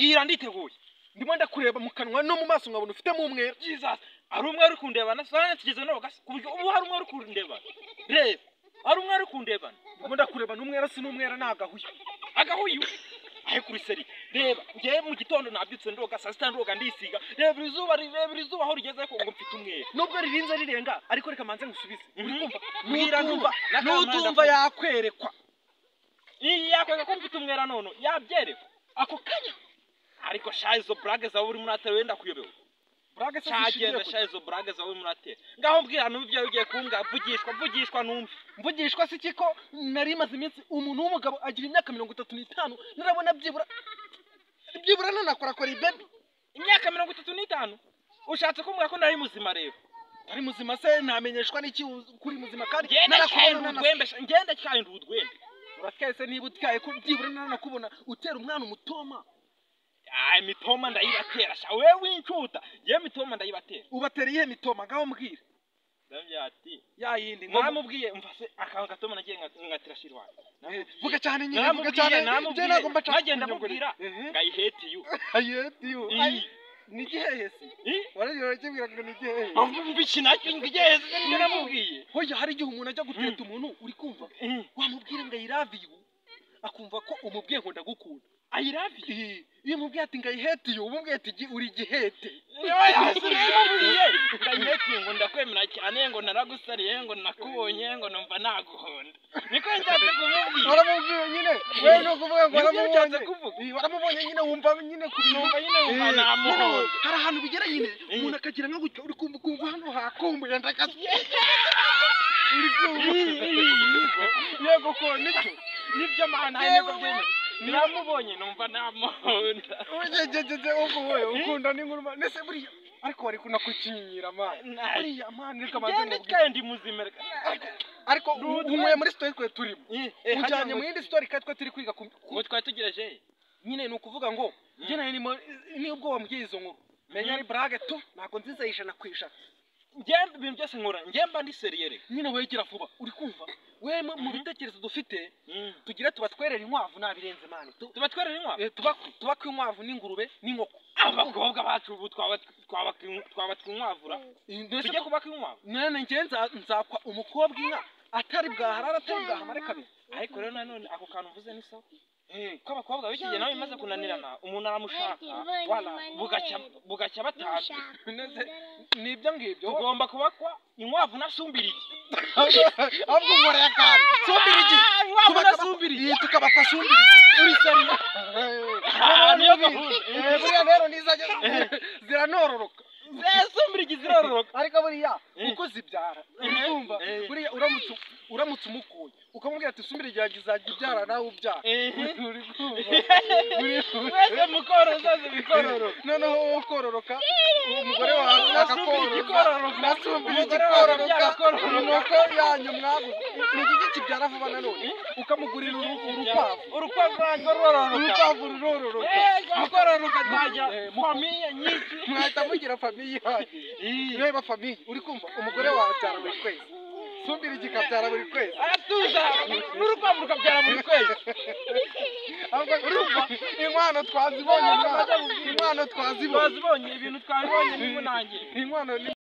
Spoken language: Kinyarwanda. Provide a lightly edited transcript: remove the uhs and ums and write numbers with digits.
Mbwira nditeguye. Ndimo ndakureba mu kanwa no mu maso nkabona ufitemo umwera. Jesus, ari umwe uri kundeba na sana tugeze no gasi kuburyo ubu hari umwe uri kundeba. Reba, ari umwe uri kundeba. Ndimo ndakureba n'umwera si n'umwera nagahuye. Agahuye. Ahe kuri seri. Reba, ngiye mu gitondo nabyutse ndoga saa sita ndoga ndisiga. Reba izuba, reba izuba aho rigeze ko ngo mfite umwera. Nubwo ririnze rirenga ariko reka manze ngusubize. Uri kumva? Mbwira ndumva. Nutumva yakwerekwa. Iyi yakweka ko mfite umwera none yabyerekwa. Ako kanya. Ariko sha izo blague zawe uri muratera wenda kuyobewe. Blague se zishingiye sha izo blague zawe muratera. Ngaho mbwira numva ugiye kumbwa vugishwa vugishwa numva. Mvugishwa si kiko nari maze iminsi umuntu w'umugabo agira imyaka 35 narabona byibura byibura nanakora kora baby. Imyaka 35 ushatse kumbwira ko nari muzima rero. Ari muzima se namenyeshwa n'iki kuri muzima kandi narakubona urwembe ngenda cyane urwembe. Uratwaye se niba utwaye ko byibura narakubona utera umwana umutoma. Ay mitoma ndayibatera sha wewe wincuta ye mitoma ndayibatera. Ubatera iye mitoma ngaho mbwira. Ndamya ati ya yindi namubwiye umva se akanga gatoma nagiye ngatira shirwa. Vuga cyane nyine vuga cyane je nagomba cyane nagenda mubwira I hate you. I hate you. Ni gihehe se? Waragira kibwira ngo ni gihehe. Umva iki nacyo ngihehe se nibyo namubwiye. Hoya hari igihe umuntu ajya guteta umuntu uri kumva wamubwira ngo I love you akumva ko umubwiye ngo ndagukunda. I love you. Iyo mubwiye ati ngo I hate you umubwiye ati uri gihete. Oya sinamubwiye ngo I hate you ngo ndakwemera cyane ngo naragusariye ngo nakubonye ngo numva naguhonda. Niko nshatse kumubwira. Waramubwiye nyine wewe no kuvuga ngo waramubonye. Kuvuga. Waramubonye nyine wumva nyine kubinumva nyine wumva namuhonda. Hari ahantu bigera nyine umuntu akagira nka gutya uri kumva kumva hano hakumbuye ndakase. Uri kumva. Yego ko nicyo. Nibyo mana nibyo byemeye. Niramubonye numva namuhonda. Ujejeje uko ukunda n'inkuru nese buriya ariko wari kunakukinyinyira man. Buriya man reka manze ngende kandi muzima ariko unyweye muri story twe turimo. Ujyanye mu yindi story kandi twe turi kwiga ngo twari tugereje. Nyine ni ukuvuga ngo njye nari nibwo wambwiye izo nkuru. Menya ari blague tu ntago nziza 100%. Njye ibintu byose nkora njye mba ndi seriere. Nyine wegera vuba uri kumva we mu bitekerezo dufite tugira tubatwerera inkwavu nabirenze mani. Tubatwerera inkwavu? Tubakwe inkwavu n'ingurube n'inkoko. Abakobwa bacu ubu twaba twinkavura. Tujye kubaka inkwavu. None njye nzakwa umukobwa inka atari bwaharara atari bwahamare kabiri. Ariko rero nanone ako kantu mvuze ni sawa. Ko abakobwa b'ikigihe nawe bimaze kunanirana umuntu aramushaka wala bugacya batanu. Nibyo ngibyo tugomba kubakwa inkwavu nasumbirigi. Ahubwo nkora yakana sumbirigi inkwavu nasumbirigi tukabakwa sumbirigi uri seri. Niyo gahunda buriya rero nizajya ziranororoka. Sumbirigi zirororoka ariko buriya uko zibyara urumva buriya uramutse umukuye ukamubwira ati sumbirigi yanjye izajya ibyara nawe ubyara. Uri kumva wese mukoroza bikororoka. Noneho wowe ukororoka umugore wawe akakororoka nasumbirigi ikororoka nuko yanyu mwabuze ni iki kibyara vuba nanone ukamugurira urukwavu. Urukwavu rwororoka. Urukwavu rurororoka. Mukororoka twajya famiye nyinshi mwahita mugira famiye ihagije. Reba famiye uri kumva umugore wawe abyara buri kwezi. Sumbirigi ikabyara buri kwezi. Aratuza n'urukwavu rukabyara buri kwezi. Ahubwo urumva inkwano twazibonye. Inkwano twazibonye. Ibintu twabibonye nimunange. Inkwano.